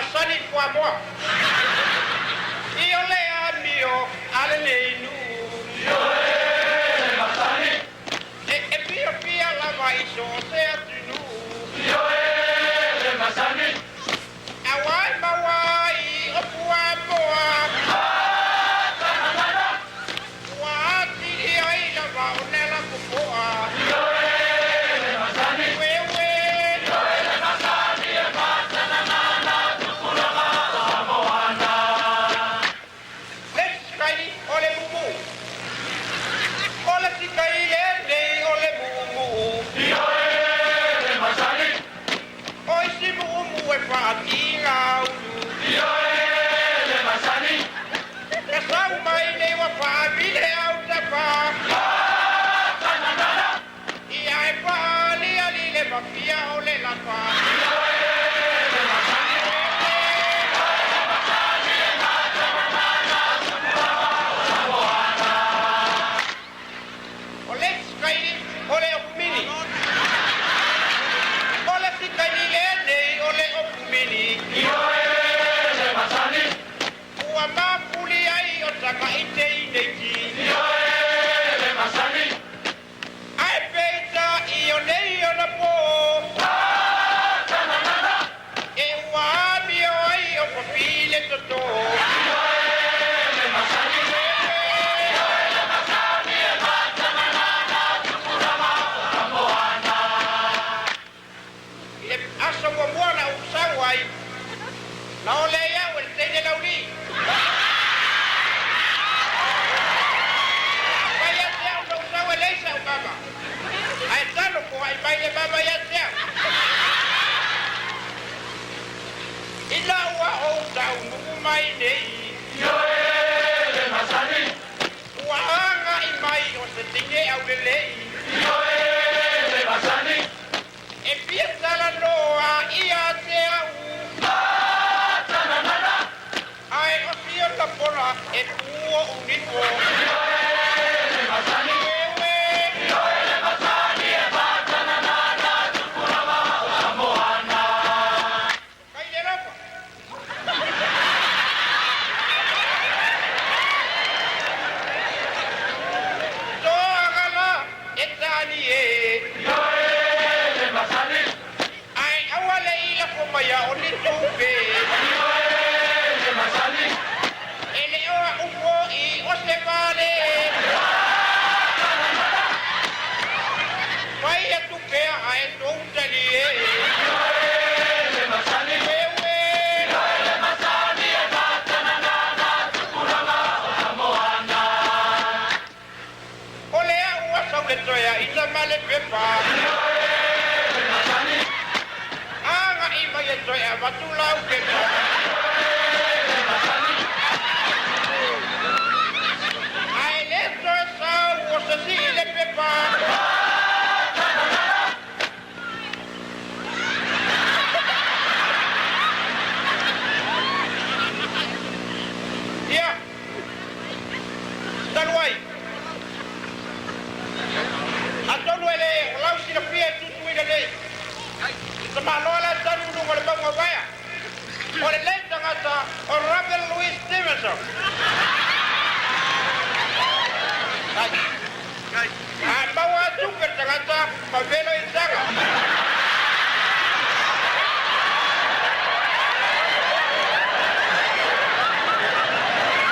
Faasani i fuamoa. I o le amio a lenei nuu. Ioe le masani. E fiafia lava i so o se atunuu. Ioe le masani. Aua e maua ai o fuamoa. Ua atili ai lava ona lapopoa. Ioe le masani. Ueue. Ioe le masani e fatananana tupulaga o Samoana. Le sikaili o le mumu. O le sikaili lenei o le mumu. Ioe le masani. O isi mumu e faatigaulu. Ioe le masani. Ka sau mai nei ua faavile au tafa. Ia e faaliali le mafia o le lafa. Ioe le masani. Ioe le masani e fatananana tupulaga o Samoana. O le sikaili o le opumini. O le sikaili lenei o le opumini. Ioe le masani. Ua mafuli ai o tamaite i neiti. Ioe le masani. Ae peita i o nei ona po. E ua amio ai o papi le toto. Ioe le masani. Ioe le masani e fatananana tupulaga o Samoana. I le aso muamua na ou sau ai, na ole ai au e le teine laulii. Mai ia te au na ou sau e leai sa'u mama, ae talo foa'i mai le mama ia te au. Ina ua ou taunuu mai nei, Ioe le masani. Ua aga'i mai o se teine aulelei. Ioe le masani. E fia talanoa ia te au. Fatananana. Ae o si ona pola e pu o'u nifo. Ioe le masani. Ueue. Ioe le masani e fatananana tupulaga o Samoana. Kai le lofa. Toagala e tali e. Ioe le masani. Ae aua le i lafo maia o ni tupe. Ioe le masani. E le o a'u fo'i o se vale. Fai atu pea ae tou tali e. Ioe le masani. Ueue. Ioe le masani e fatananana tupulaga o Samoana. O le a'u a Sauletoea i tama le pepa. Ioe le masani. Aga'i mai e toe avatu lau pepa. Ioe le masani. Ae le toe sau o se isi i le pepa. Ia, talu ai. Atonu e le o lau silafia e tutuina nei. I tamaloa la tanu i luga o le mauga vaea. O lenei tagata o Robert Louis Stevenson. A maua atu ke tagata ma velo i taga.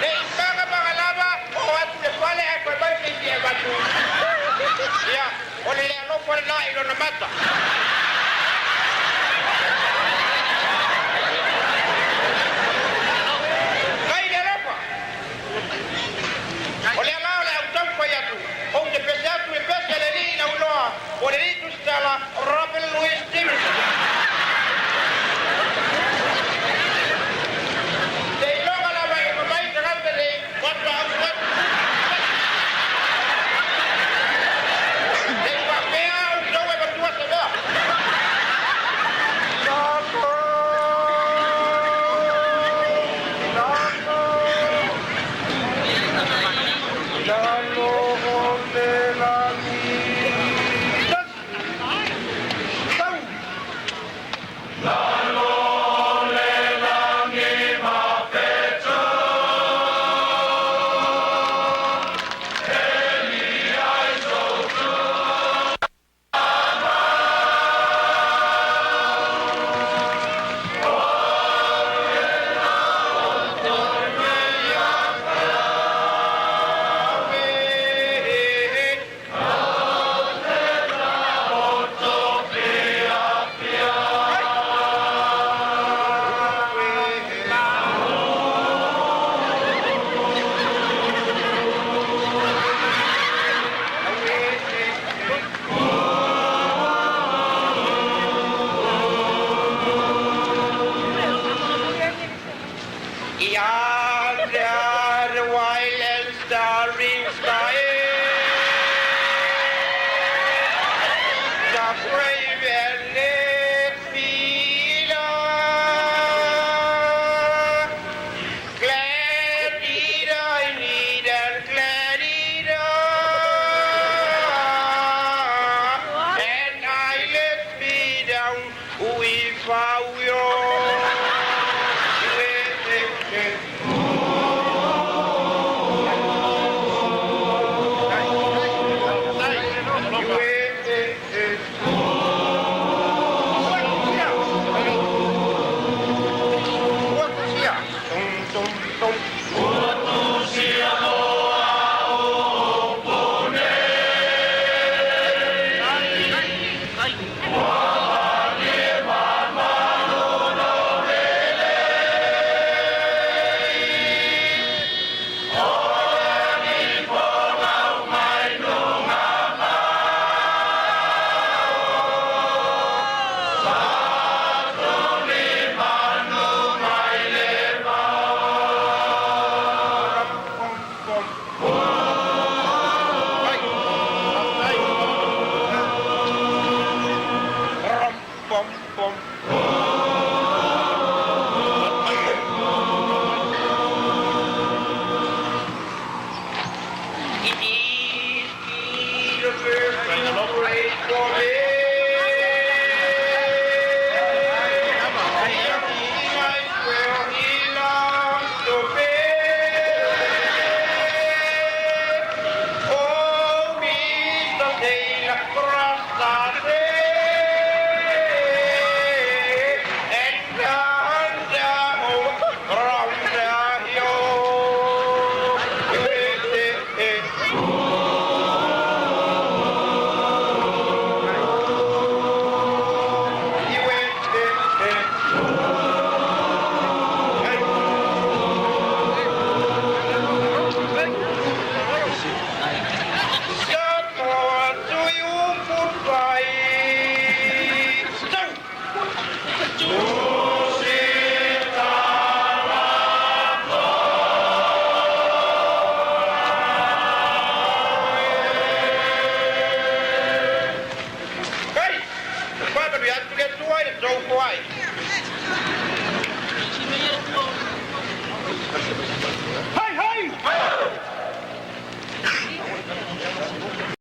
Le i magamaga lava oo atu i le fale ae toe mai se isi e avatu. Ia, o le le alofa lena i lona mata.